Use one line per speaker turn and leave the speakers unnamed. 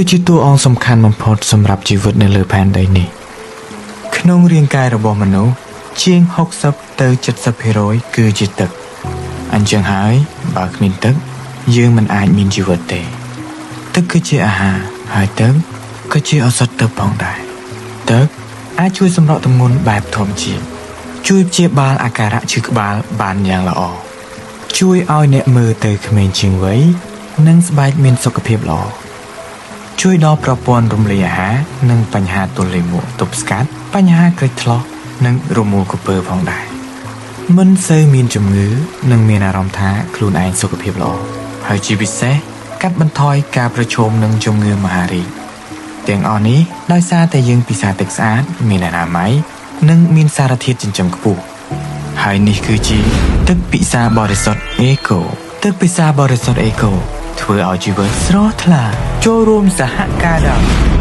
គឺជាតួអង្គសំខាន់បំផុតសម្រាប់ជីវិតនៅលើផែនដីនេះក្នុងរាងកាយរបស់មនុស្សជាង60ទៅ70%គឺជាទឹកអញ្ចឹងហើយបើគ្មានទឹកយើងមិនអាចមានជីវិតទេទឹកគឺជាអាហារហើយទឹកក៏ជាឱសថទឹកផងដែរទឹកអាចជួយសម្រកទម្ងន់បែបធម្មជាតិជួយព្យាបាលអាការៈឈឺក្បាលបានយ៉ាងល្អជួយឲ្យអ្នកមើលទៅក្មេងជាងវ័យនិងស្បែកមានសុខភាពល្អជួយដល់ប្រព័ន្ធរំលាយអាហារនិងបញ្ហាទល់លាមកទប់ស្កាត់បញ្ហាក្រិចថ្លោះនិងរមួលក្រពើផងដែរមិនសូវមានជំងឺនិងមានអារម្មណ៍ថាខ្លួនឯងសុខភាពល្អហើយជាពិសេសកាត់បន្ថយការប្រឈមនឹងជំងឺមហារីកទាំងអស់នេះដោយសារតែយើងពិសាទឹកស្អាតមានអនាម័យនិងមានសារធាតុចិញ្ចឹមខ្ពស់ហើយនេះគឺជាទឹកពិសាបរិសុទ្ធអេកូទឹកពិសាបរិសុទ្ធអេកូធ្វើឲ្យជីវិតស្រស់ថ្លាចូលរួមសហការដោយ